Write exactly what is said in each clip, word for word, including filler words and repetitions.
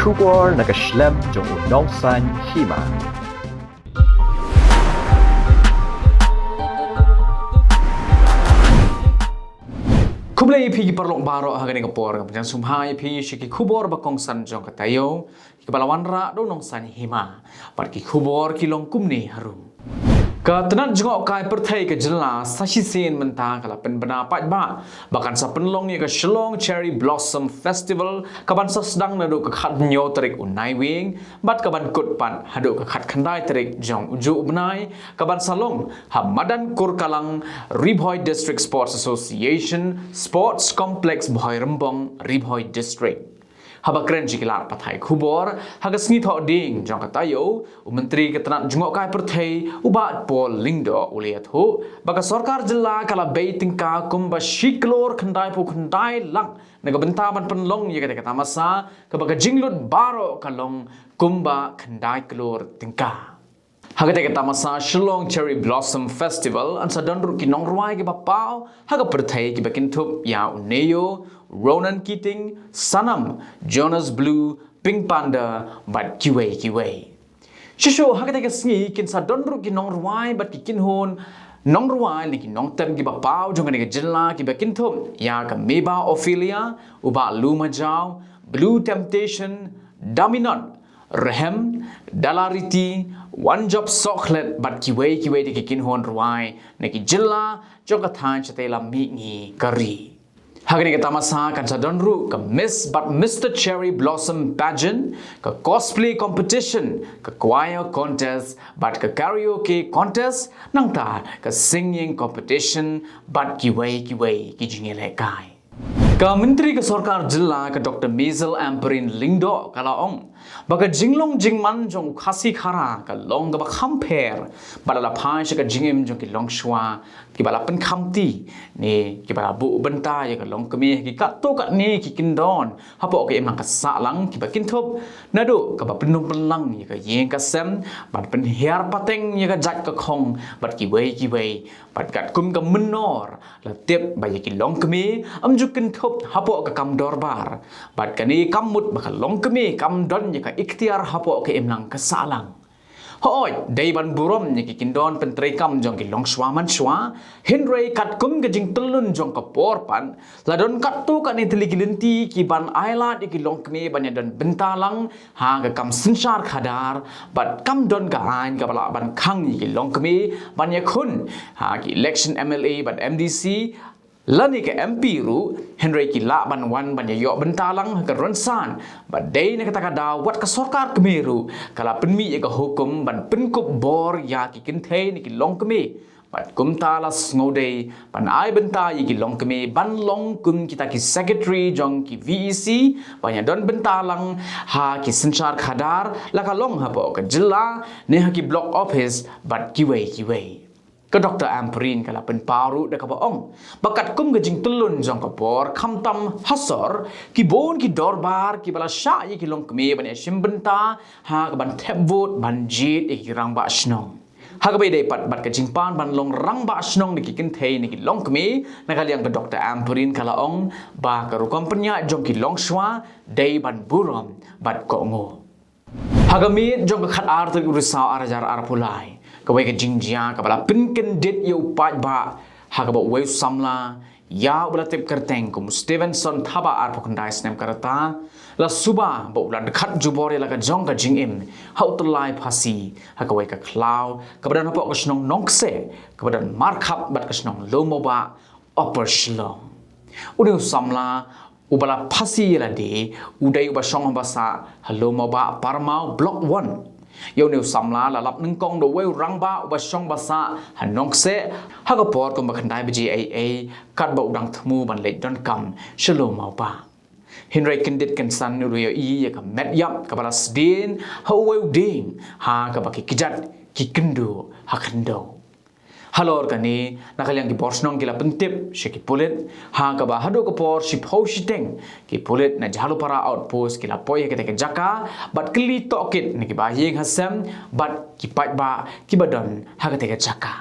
Khubor na ka shlem jong u Nongsaiñ Hima. Khublei ïa phi ki paralok baroh ha kane ka por, ka pynjah sngewbha ïa phi sha ki khubor ba kongsan jong ka taïew, kiba la wanrah da u Nongsaiñ Hima. Bad ki khubor ki long kumne harum. Ka tnat jngohkai pyrthei ka jylla sa shisien mynta ka la pynbna paidbah ba kan sa pynlong ïa ka Shillong Cherry Blossom Festival, kaban sa sdang naduh ka khathynñiew tarik u Naiwieng bad kaban kut pat haduh ka khatkhyndai tarik jong ujuh u bnai, kaban sa long ha madan Kurkalang, Ri Bhoi District Sports Association, Sports Complex Bhoirymbong, Ri Bhoi District. Haba kren sha ki lad pathai khubor ha ka sngi Thohdieng jong ka taïew, u Myntri ka tnat jngohkai pyrthei u Bah Paul Lyngdoh u la ïathuh ba ka sorkar jylla ka la bei tyngka kumba shi klur khyndaiphew khyndai lak na ka bynta ban pynlong ïa kata ka tamasa, kaba ka jinglut baroh ka long kumba khyndai klur tyngka. Ha kata ka tamasa Shillong Cherry Blossom Festival, yn sa don ruh ki nongrwai kiba paw ha ka pyrthei kiba kynthup ïa u Neo, Ronan Keating, Sanam, Jonas Blue, Pink Panda bad kiwei kiwei. Shisha ha kata ka sngi kin sa don ruh ki nongrwai bad ki kynhun nongrwai ne ki nongtem kiba paw jong kane ka jylla kiba kynthup ïa ka Meba Ophelia, u Bah Lu Majaw, Blue Temptation, Daminot, Rhem, Dalariti, Wanjop Sohkhlet bad kiwei kiwei de ki kynhun rwai na ki jylla jong ka thaiñ shatei lam mihngi ka ri. Ha kane ka tamasa kan sa don ruh ka Miss bad Mister Cherry Blossom Pageant, ka cosplay competition, ka choir contest bad ka karaoke contest, nangta ka singing competition bad kiwei kiwei ki jingïalehkai. Ka Myntri ka Sorkar Jylla ka Doctor Maisel Ampareen Lyngdoh ka la ong ba ka jinglong jingman jong u Khasi Khara ka long kaba kham pher bad la phai sha ka jingim jong ki longshuwa kiba la pynkhamti ne kiba la buh bynta ïa ka longkmie ha ki katto katne ki kyndon hapoh ka imlang ka sahlang kiba kynthup naduh kaba pynlong pynlang ïa ka ïing ka sem, ban pynhiar pateng ïa ka jait ka khong bad kiwei kiwei, bad katkum ka mynnor la tip ba ïa ki longkmie ym ju kynthup hapoh ka kam dorbar. Bad kane kam mut ba ka longkmie kam don ïa ka iktiar hapoh ka imlang ka sahlang. Hooid, dei ban burom ïa ki kyndon pyntreikam jong ki longshuwa manshuwa, hynrei katkum ka jingtyllun jong ka por pat, la don katto katne tylli ki lynti kiban ailad ïa ki longkmie ban ïa don bynta lang ha ka kam synshar khadar, bad kam don ka aiñ kaba lah ban khang ïa ki longkmie ban ïakhun ha ki election M L A bad M D C lane ka M P ruh, hynrei ki lah ban wan ban ïa ïoh bynta lang ha ka rynsan. Bad dei na kata ka daw wat ka sorkar kmie ruh ka la pynmih ïa ka hukum ban pynkup bor ïa ki kynthei ne ki longkmie. Bad kumta la sngewdei ban ai bynta ïa ki longkmie ban long kum kita ki secretary jong ki V E C, ban ïa don bynta lang ha ki synshar khadar, la ka long hapoh ka jylla ne ha ki block office bad kiwei kiwei. Ka Doctor Ampareen ka la pynpaw ruh da kaba ong ba katkum ka jingtyllun jong ka por, khamtam ha sor, ki bun ki dorbar kiba la shah ïa ki longkmie ban ïa shim bynta ha kaban thep vote ban jied ïa ki rangbah shnong. Ha kaba ïadei pat bad ka jingpan ban long rangbah shnong da ki kynthei ne ki longkmie, na ka liang ka Doctor Ampareen ka la ong ba ka rukom pynïaid jong ki longshuwa dei ban burom bad kohnguh. Ha ka miet jong ka khatar tarik u Risaw ar hajar arphew lai, kawei ka jingjia kaba la pynkyndit ïa u paidbah, ha kaba uwei u samla ïa uba la tip kyrteng kum u Stevenson Thabah, arphew khyndai snem ka rta, la suba ba u la dkhat jubor ïa la ka jong ka jingim ha u tyllai phasi ha kawei ka khlaw kaba don hapoh ka shnong Nongkseh kaba don markhap bad ka shnong Lowmawbah, Upper Shillong. Une u samla uba la phasi ïa lade u dei uba shong ha basa ha Lowmawbah Parmaw, Block One. Ïa une u samla la lap nyngkong da uwei u rangbah uba shong basa ha Nongkseh ha ka por kumba khyndai baje eiei, katba u dang thmu ban leit donkam sha Lowmawbah. Hynrei kyndit kynsan u la ïohi ïa ka met ïap kaba la sdien ha uwei u dieng, ha kaba ki kjat ki kynduh ha khyndew. Halor kane, na ka liang ki bor shnong ki la pyntip sha ki pulit, ha kaba haduh ka por shiphew shiteng ki pulit na Jhalupara Outpost ki la poi ha kata ka jaka bad kylli tohkit na ki bahaïing hasem bad ki paidbah kiba don ha kata ka jaka.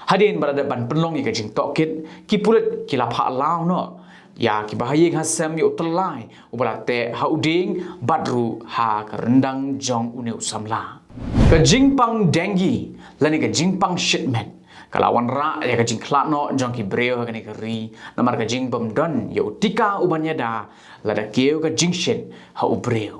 Hadien ba la dep ban pynlong ïa ka jingtohkit, ki pulit ki la phah law noh ïa ki bahaïing hasem ïa u tyllai uba la teh ha u dieng bad ruh ha ka ryndang jong une u samla. Ka jingpang dengue lane ka jingpang shit met ka la wanrah ïa ka jingkhlad noh jong ki briew ha kane ka ri namar ka jingbym don ïa u tika uban ïada lada kiew ka jingshit ha u briew.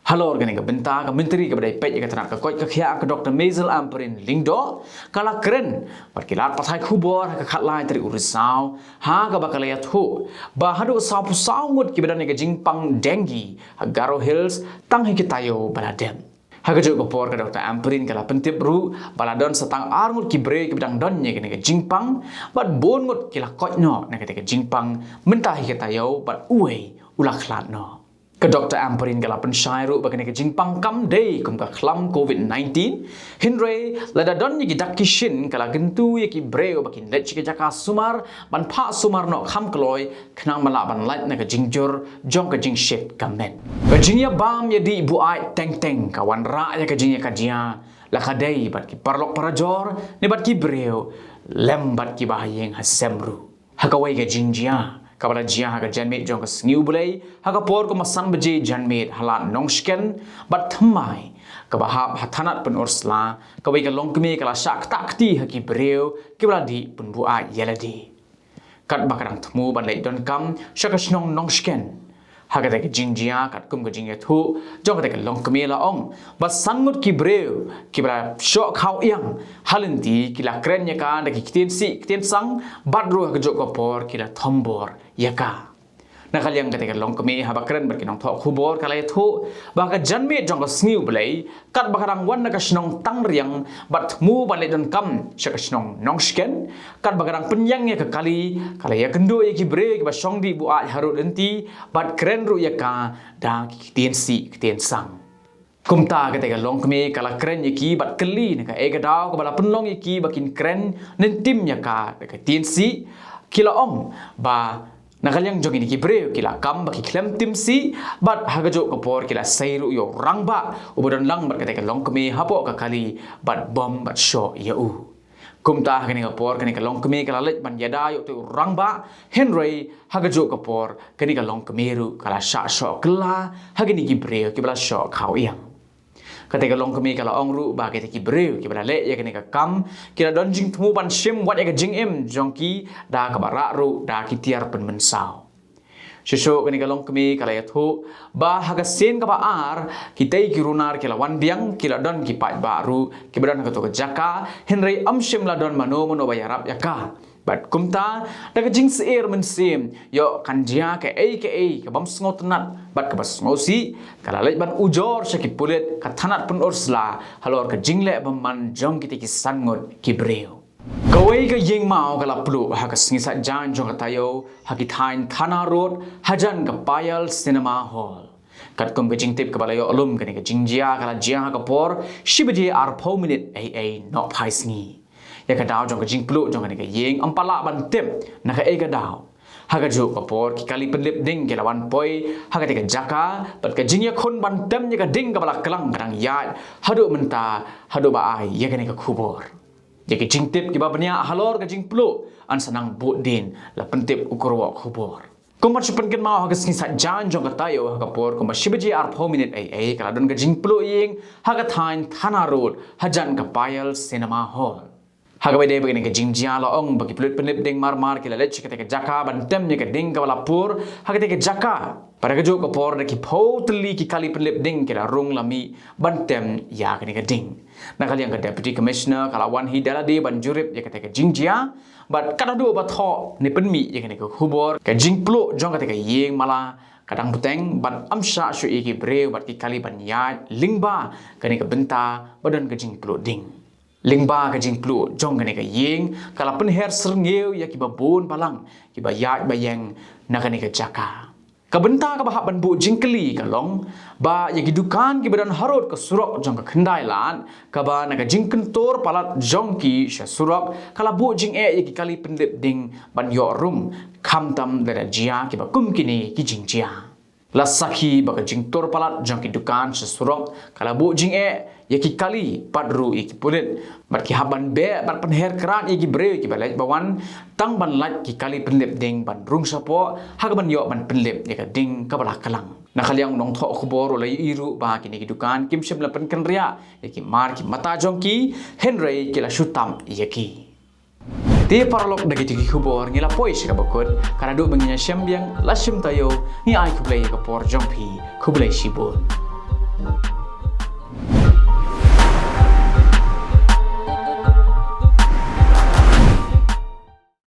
Halor kane ka bynta ka Myntri kaba dei peit ïa ka tnat ka koit ka khiah ka Doktor Maisel Ampareen Lyngdoh ka la kren bad ki lad pathai khubor ha ka khatlai tarik u Risaw ha kaba ka la ïathuh ba haduh sawphew saw ngut kiba don ïa ka jingpang dengue ha Garo Hills tang ha ki taïew ba la dep. Ha kajuh ka por ka Doktor Ampareen ka la pyntip ruh ba la don sa tang ar ngut ki briew kiba dang don ïa kane ka jingpang bad bun ngut ki la koit noh na kata ka jingpang mynta ha ki taïew bad uwei u la khlad noh. Ka Doktor Ampareen ka la pynshai ruh ba kane ka jingpang kam dei kum ka khlam covid nineteen, hynrei lada don ïa ki dak ki shin ka la kyntu ïa ki briew ba kin leit sha ki jaka sumar ban phah sumar noh kham kloi khnang ban lah ban lait na ka jingjur jong ka jingshit ka met. Ka jingïabam ïadih buaid teng teng ka wanrah ïa ka jingïakajia la ka dei bad ki paralok parajor ne bad ki briew lem bad ki bahaïing hasem ruh. Ha kawei ka jingjia kaba la jia ha ka janmiet jong ka Sngi U Blei ha ka por kumba san baje janmiet ha Lad Nongshken bad thymmai kaba hap ha thanat Pynursla, kawei ka longkmie ka la shah ktah kti ha ki briew kiba la dih pynbuaid ïa lade. Katba ka dang thmu ban leit donkam sha ka shnong Nongshken. Ha kata ka jingjia katkum ka jingïathuh jong kata ka longkmie la ong ba san ngut ki briew kiba la shoh khaw ïang ha lynti ki la kren ïa ka da ki ktien sih ktien sang bad ruh ha kajuh ka por ki la thombor ïa ka. Na ka liang kata ka longkmie haba kren bad ki nongthoh khubor ka la ïathuh ba ha ka janmiet jong ka Sngi U Blei katba ka dang wan na ka shnong Tangriang bad thmu ban leit donkam sha ka shnong Nongshken, katba ka dang pynïeng ïa ka kali ka la ïakynduh ïa ki briew kiba shong dih buaid harud lynti bad kren ruh ïa ka da ki ktien sih ktien sang. Kumta kata ka longkmie ka la kren ïa ki bad kylli na kaei ka daw kaba la pynlong ïa ki ba kin kren ne tim ïa ka da ka ktien sih. Ki la ong ba na ka liang jong kine ki briew ki la kam ba ki khlem tim sih bad ha kajuh ka por ki la sei ruh ïa u rangbah uba don lang bad kata ka longkmie hapoh ka kali bad bom bad shoh ïa u. Kumta ha kane ka por kane ka longkmie ka la leit ban ïada ïa uta u rangbah, hynrei ha kajuh ka por kane ka longkmie ruh ka la shah shoh kylla ha kine ki briew kiba la shoh khaw ïang. Kata ka longkmie ka la ong ruh ba kita ki briew kiba la leh ïa kane ka kam ki la don jingthmu ban shim wat ïa ka jingim jong ki da kaba rah ruh da ki tiar pynmynsaw. Shuh shuh kane ka longkmie ka la ïathuh ba ha ka sien kaba ar kitei ki runar ki la wan biang ki la don ki paidbah ruh kiba don ha kato ka jaka, hynrei ym shym la don mano mano ba ïarap ïa ka. Bad kumta da ka jingsyier mynsiem ïoh kan jia kaei kaei ka bym sngewtynnat bad kaba sngewsih, ka la leit ban ujor sha ki pulit ka thanat Pynursla halor ka jingleh bymman jong kita ki san ngut ki briew. Kawei ka ïing maw ka la pluh ha ka sngi Saitjaiñ jong ka taïew ha ki thaiñ Thana Road hajan ka Payal Cinema Hall. Katkum ka jingtip kaba la ïoh lum kane ka jingjia ka la jia ha ka por shi baje arphew minit eiei nohphai sngi. Ïa ka daw jong ka jingpluh jong kane ka ïing ym pat lah ban tip na kaei ka daw. Ha kajuh ka por ki kali pynlip ding ki la wan poi ha kata ka jaka bad ka jingïakhun ban tem ïa ka ding kaba la klang ka dang ïaid haduh mynta haduh ba ai ïa kane ka khubor. Ïa ki jingtip kiba bniah halor ka jingpluh yn sa nang bud dien, la pyntip u kyrwoh khubor. Kumba shu pynkynmaw ha ka sngi Saitjaiñ jong ka taïew ha ka por kumba shi baje arphew minit eiei ka la don ka jingpluh ïing ha ka thaiñ Thana Road hajan ka Payal Cinema Hall. Ha kaba ïadei bad kane ka jingjia la ong ba ki pulit pynlip ding mar mar ki la leit sha kata ka jaka ban tem ïa ka ding kaba la pur ha kata ka jaka. Bad ha kajuh ka por da ki phew tylli ki kali pynlip ding ki la rung la mih ban tem ïa kane ka ding. Na ka liang ka Deputy Commissioner ka la wan hi da lade ban jurip ïa kata ka jingjia bad kat haduh ba thoh ne pynmih ïa kane ka khubor ka jingpluh jong kata ka ïing mala ka dang bteng bad ym shah shuh ïa ki briew bad ki kali ban ïaid lyngba kane ka bynta ba don ka jingpluh ding. Lyngba ka jingpluh jong kane ka ïing ka la pynher syrngiew ïa kiba bun balang kiba ïaid ba ïeng na kane ka jaka. Ka bynta kaba hap ban buh jingkylli ka long ba ïa ki dukan kiba don harud ka surok jong ka Khyndai Lad kaba na ka jingkyntur palat jong ki sha surok ka la buh jingeh ïa ki kali pynlip ding ban ïoh rum khamtam lada jia kiba kum kine ki jingjia. La sakhi ba ka jingtur palat jong ki dukan sha surok ka la buh jingeh ïa ki kali bad ruh ïa ki pulit, bad ki hap ban beh bad pynher krad ïa ki briew kiba leit ba wan, tang ban lait ki kali pynlip ding ban rung shapoh ha kaban ïoh ban pynlip ïa ka ding kaba la klang. Na ka liang u nongthoh khubor u la ïohi ruh ba kine ki dukan kim shym la pynkynriah ïa ki mar ki mata jong ki, hynrei ki la shu tap ïa ki. Te paralok, da kito ki khubor ngi la poi sha kaba kut. Ka naduh ba ngin ïashem biang la shim taïew, ngi ai khublei ïa ka por jong phi. Khublei shibun.